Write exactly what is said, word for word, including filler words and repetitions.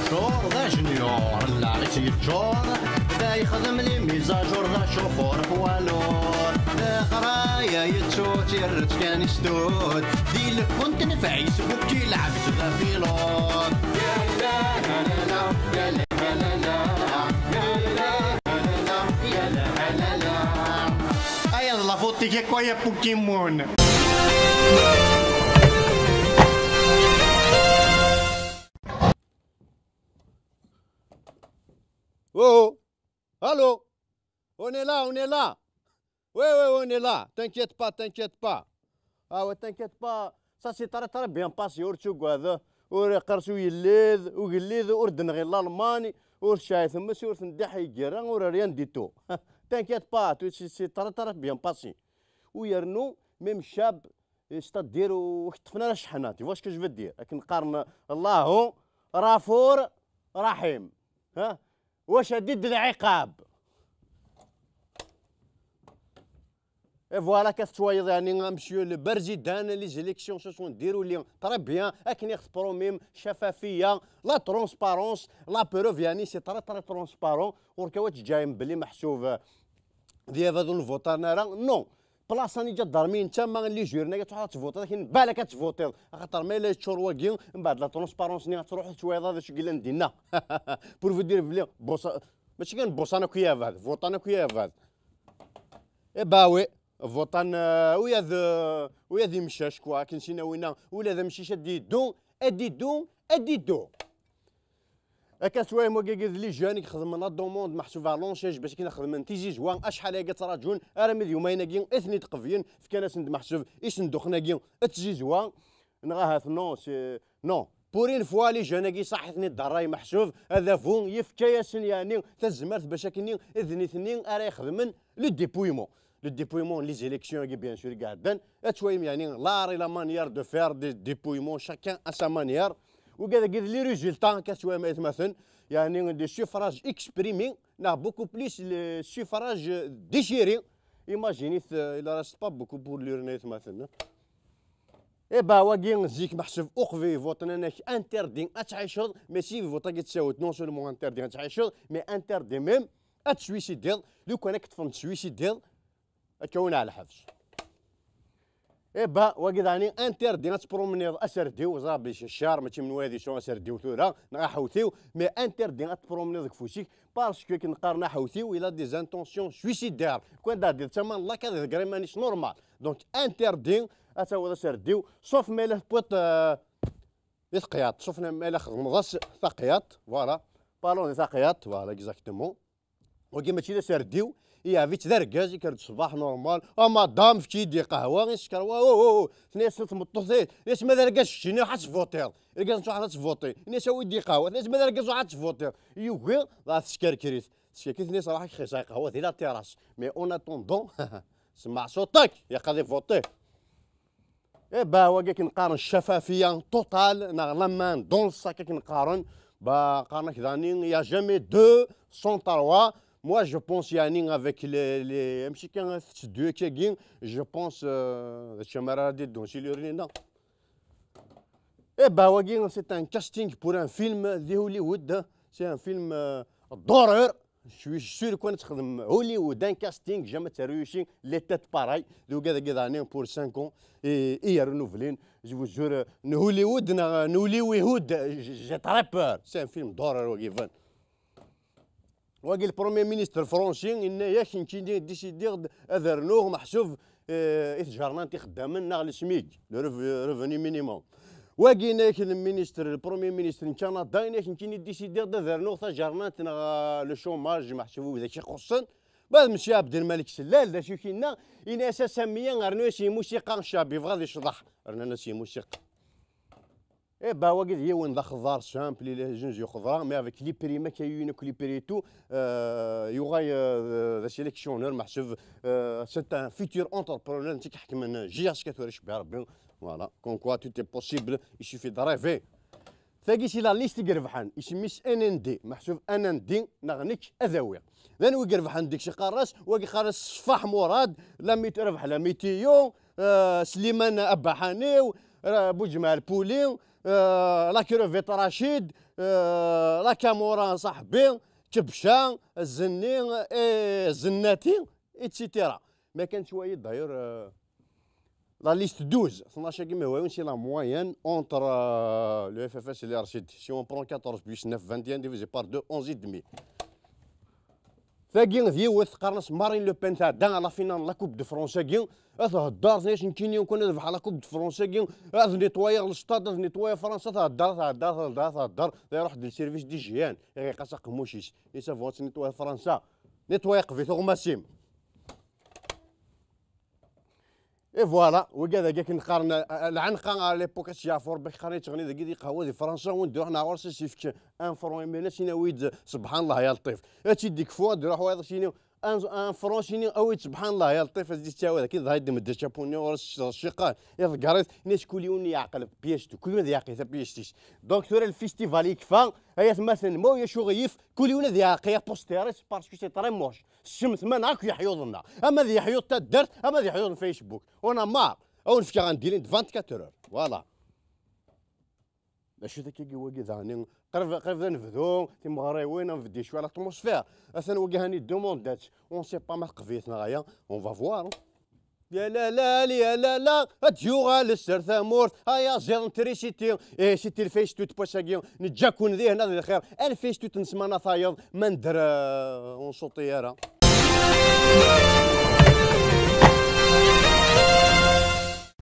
Ččur d ajenyur, lɛis yeččur, da yexdem les mises à jour d acuxur poids lourd. Leqraya yettu-tt, yerra-tt kan i stud. Di lfun tenfeɛ-is bukki lɛebd d apilud. Aya d la faute-ik akk, ay a Pokémon. Oh, oh. Allô? On est là, on est là. Oui, oui, on est là. T'inquiète pas, t'inquiète pas. Ah ouais, t'inquiète pas. Ça s'est très, très bien passé. Ur ttugad. Ur iqqers ugellid, ugellid ur d-nɣi Lalman, ur tecɛi tmes, ur tendiḥ igira, ur rien du tout. T'inquiète pas, tout, c'est, c'est très, très bien passé. U yernu, même ccab, c'est-à-dire, ur k-ṭṭfen ara cceḥna. Tu vois ce que je veux dire? Akken qqaren, Allahu Ɣafur Raḥim. Ha? Wa cadidu lɛiqab. Et voilà, akka tettwayeḍ, yeɛni, a monsieur le président, les élections se sont déroulées très bien, akken i ɣ-tpromim, ccafafiya, la transparence, la preuve, yeɛni, c'est très, très transparent. Ur ka wa teǧǧayem belli meḥsub, euh, di abad ur nvuṭan ara. Non. Plaṣa n iǧadarmiyen d tama n les urnes, ad truḥeḍ ad tvuṭiḍ, akken balak ad tvuṭiḍ. Axaṭer ma yella yeččur wagi, mbeɛd la transparence-nni ad truḥeḍ ad twayeḍ d acu i yellan dinna. Pour vous dire belli, buṣa-, mačči kan buṣan akk i abad, vuṭan akk i abad. Eh bah oui, vuṭan, euh, ula d, euh, ula d imcac, quoi, akken s-nnan winna, ula d amcic ad d-yeddu, ad d-yeddu, ad d-yeddu. Akka s wayen wagi d les jeunes i ixedmen la demande meḥsub à l'enchège bac akken ad xedmen tizizwa, acḥal aya i ttraǧun, armi d yumayen-agi i ten-id-qebyen, fkan-asen-d meḥsub isenduqen-agi n tzizwa, neɣ ahat non, c'est, non. Pour une fois, les jeunes-agi ṣaḥ-iten-id ṛṛay meḥsub, adabu yefka-yasen yeɛni tazmert bac akken d nitni ara ixedmen le dépouillement. Le dépouillement n les élections-agi, bien sûr, i iɛeddan, ad twayem yeɛni l'art et la manière de faire des dépouillements, chacun à sa manière. Wigad-agi d les résultats, akka twayem aytmaten, yeɛni des suffrages exprimés, neɣ beaucoup plus les suffrages déchirés. Imaginez, euh, il reste pas beaucoup pour l'urne aytmaten. Eh bah, wagi zik meḥsub uqbel vote-nni-inek interdit ad tɛiceḍ, mais si vote-agi tessawet, non seulement interdit ad tɛiceḍ, mais interdit même ad teswisidiḍ, lukan ad k-ṭṭfen teswisidiḍ, ad k-awin ɣer lḥebs. Eh bah, wagi daɣen interdit ad tpromniḍ aserdiw, ẓra belli ccar, mačči menwala ad yesɛu aserdiw tura, neɣ aḥewtiw, mais interdit ad tpromniḍ deg ufus-ik, parce que akken qqaren aḥewtiw, il a des intentions suicidaires. Lukan d-tɛeddiḍ d tama n la carte, deg iman-is normal. Donc interdit ad tawiḍ aserdiw, sauf ma yella tewwiḍ, euh, i teqyaḍt, sauf ma yella txedmeḍ-as taqyaḍt, voilà. Parlons de taqyaḍt, voilà, exactement. Wagi mačči d aserdiw, yeɛbi-tt d argaz, yekker-d ṣṣbeḥ normal. A madame, efk-iyi-d lqahwa, isekker wa, oh, oh, oh. Tenna-yas tmeṭṭut, eh, tenna-yas ma d argaz keččini, ruḥ ad tvuṭiḍ. Argaz n ad tvuṭi. Tenna-yas awi-d lqahwa, tenna-yas ma d argaz ruḥ ad tvuṭiḍ. Yugi, dɣa teskerkret. Teskerkret, tenna-yas ruḥ ad k-xisa lqahwa di la terrasse. Mais en attendant, semmeɛ ṣuṭ-ik, ilaq ad ivuṭi. Eh bah, wagi akken qqaren ccafafiya totale, neɣ la main dans le sac akken qqaren. Bah, qqaren-ak daɣen, il y a jamais deux sans trois. Moi, je pense, yeɛni, avec les, les, mačči kan tetteddu akkagi, je pense, euh, d acu ara d-iddun si l'urne-nni. Eh bah, wagi, c'est un casting pour un film de Hollywood. C'est un film, euh, d'horreur. Je suis sûr, quand tu Hollywood, un casting, jamais tu as réussi, les têtes pareilles. Donc, regarde, regarde, pour cinq ans, et, et il y a renouvelé. Je vous jure, euh, Hollywood, na, Hollywood, j'ai j'ai très peur. C'est un film d'horreur, wagi. Wagi, le premier ministre français, il n'a rien qui décidé de, de, de, euh, i tjernan tixeddamen neɣ le SMIC, le rev-, revenu minimum. Wagi yenna-yak le ministre, le premier ministre n Kanada, yenna-yak nekkini décidiɣ-d ad rnuɣ tajernamt neɣ, euh, le chômage, meḥsub wid-ak ixuṣṣen. Ma d Mesya Abdelmalek Sellal, d acu i k-yenna? Yenna-yas a Samiya, rnu-yas i musiqa, ccɛeb yebɣa ad yecḍeḥ. Rnan-as i musiqa. Eh bah, wagi d yiwen d axeḍḍar simple, il est jeune, xeḍra, mais avec les prix, ma kayu, les prix et tout, euh, yuɣal, euh, d asélectionneur, meḥsub, euh, c'est un futur entrepreneur, netta i iḥekmen J S K tura, cebbi Rebbi. Voilà, comme quoi tout est possible, il suffit de rêver. Tagi si la liste i irebḥen, isem-is N N D, meḥsub N N D, neɣ nekk ad awiɣ. D anwa i irebḥen deg-s, iqqar-as, wagi iqqar-as Ṣfaḥ Murad, la météo, rebeḥ la météo, euh, Sliman Abaḥaniw, euh, Buǧemɛal Puli, euh, la crevette Rachid, euh, la Camorra, صاحبي, Kebca, Zenni, et Zennati, et cetera. Mais كان شوية d'ailleurs, euh, la liste douze, c'est la moyenne entre, euh, le F F S et les R C D. Si on prend quatorze plus neuf, vingt et un divisé par deux, onze et demi. Tagi d yiwet, qqaren-as Marine Le Pen, tɛedda à la finale n la Coupe de France-agi. Ad thedder, tenna-as nekkini, u kan ad rebḥeɣ la Coupe de France-agi, ad netwayeɣ le stade, ad netwayeɣ Fransa. Thedder, thedder, thedder, thedder. Iruḥ-d le service d'hygiène, iɣiq-as aqemmuc-is. Isab ad netwayeɣ Fransa. Netwayeɣ qbit uɣmas-im. Et voilà, wigad-agi akken qqaren, euh, lɛenqa à l'époque, ad s-yeɛfu Rebbi, akken qqaren yettɣenni dagi di qehwa di Fransa, win d-iruḥen ɣur-s ad s-yefk un franc, imiren ad s-yini subḥan Allah ya Lṭif. Ad tt-id-ikfu, ad d-iruḥ wayeḍ ad s-yini un, un franc, ad s-yini awi-d subḥan Allah ya Lṭif, ad s-d-yettawad akken dɣa yeddem-d ačapu-nni ɣur-s s-, s-, ciqan, iḍegger-it, ini-as kul yiwen yeɛqel pièce-tu, kul yiwen ad yeɛqel tapièce-is. Donc tura lfestival yekfa, ay atmaten, ma ulac uɣilif, kul yiwen ad yeɛqel aposteri-s, parce que c'est très moche. Ssem tmana akk yeḥyuḍ-nneɣ. Ama d yeḥyuḍ taddart, ama d yeḥyuḍ n Facebook. On a marre. Ad wen-fkeɣ un délai de vingt-quatre heures. Voilà. D acu-t akkagi wagi daɣen? Qrib, qrib ad nebdu timeɣriwin, ad nbeddi cwiya l'atmosphère. Atan wagi hani demande-as. On sait pas ma teqbel neɣ aya. On va voir, hein. Ya la la, ya la la, ad yuɣal sser tamurt, ay aziḍ n trisiti. Eh, c'était le Facebook n wass-agi, neǧǧa-ken dihin ad lxir. Le Facebook n ssmana tayeḍ, ma nder, euh, ur nsuṭi ara.